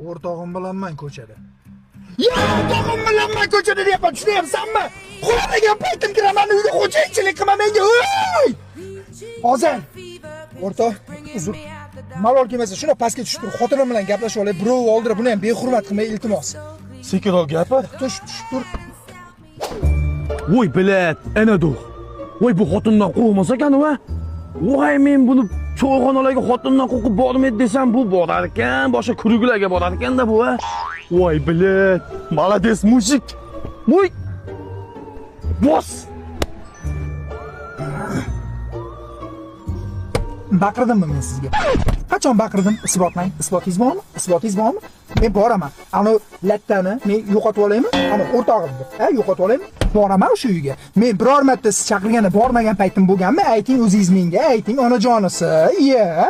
O'rtog'im bilanman ko'chada. Ya o'rtog'im bilanman ko'chada deyapman, tushunyapsanmi? Xohlagan paytim kiraman uyga, xo'jayinchilik qilma menga. Ey! Hozir o'rtoq, uzr. Malol kelmasa shuni pastga tushib tur, xotinim bilan gaplashib olay, birov oldirib, buni ham behurmat qilmay, iltimos. Sekinroq gapir. Tush, tushib tur. Voy блядь, ana дух. Voy, bu xotindan qo'rqmas ekan u, a? Voy, men buni choyxonalarga xotindan qo'rqib bormaydi desam, bu borar ekan, boshqa kuruklarga borar ekanda bu, a? Voy, блядь, молодец, мужик. Voy. Bos. Baqirdimmi men sizga? Qachon baqirdim? Isbotlang. Isbotingiz bormi? Isbotingiz bormi? Men boraman. Ana lattani men yo'qotib olaymi? Ana o'rtog'imni, ha, yo'qotib olaymi? Boraman o'sha uyga. Men biror marta siz chaqirganda bormagan paytim bo'lganmi? Ayting o'zingiz menga, ayting onajonisi. Iya.